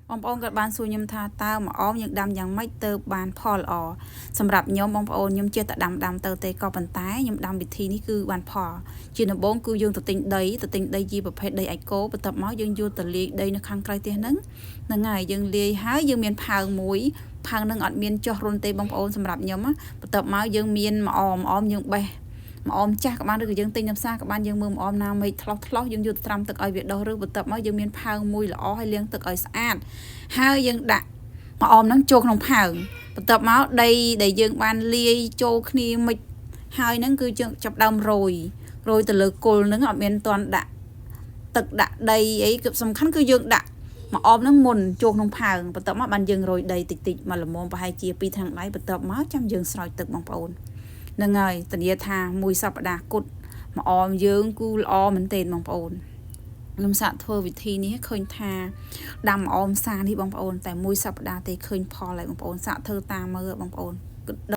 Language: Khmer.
បងប្អូនគាត់បានសួរខ្ញុំថាតើម្អមយើងដាំយ៉ាងម៉េចទៅបានផលល្អសម្រាប់ខ្ញុំបងប្អូនខ្ញុំចេះតែដាំដាំទៅទេក៏ប៉ុន្តែខ្ញុំដាំវិធីនេះគឺបានផលជាដំបូងគឺយើងទៅទិញដីទៅទិញដីជាប្រភេទដីអាចគោបន្ទាប់មកយើងយកទៅលាយដីនៅខាងក្រៅផ្ទះហ្នឹងហ្នឹងហើយយើងលាយហើយយើងមានផើងមួយផើងហ្នឹងអត់មានចុះរុនទេបងប្អូនសម្រាប់ខ្ញុំបន្ទាប់មកយើងមានម្អមម្អមយើងបេះម្អមចាស់ក៏បានឬក៏យើងទិញនៅផ្សារក៏បានយើងមើលម្អមណាមេឃថ្លោះថ្លោះយើងយកទៅត្រាំទឹកឲ្យវាដុះឬបន្ទាប់មកយើងមានផើងមួយល្អហើយលាងទឹកឲ្យស្អាតហើយយើងដាក់ម្អមហ្នឹងចូលក្នុងផើងបន្ទាប់មកដីដែលយើងបានលាយចូលគ្នាមិនហើយហ្នឹងគឺយើងចាប់ដើមរោយរោយទៅលើគល់ហ្នឹងអត់មានតន់ដាក់ទឹកដាក់ដីអីគឺសំខាន់គឺយើងដាក់ម្អមហ្នឹងមុនចូលក្នុងផើងបន្ទាប់មកបានយើងរោយដីតិចតិចមកល្មមប្រហែលជាពីរថ្នាំងដៃបន្ទាប់មកចាំយើងស្រោចទឹកបងប្អូនហ្នឹងហើយធានាថាមួយសប្តាហ៍គត់ម្អមយើងគឺល្អមែនទែនបងប្អូនខ្ញុំសាកធ្វើវិធីនេះឃើញថាដាំម្អមសានេះបងប្អូនតែមួយសប្តាហ៍ទេឃើញផលហើយបងប្អូនសាកធ្វើតាមមើលបងប្អូន។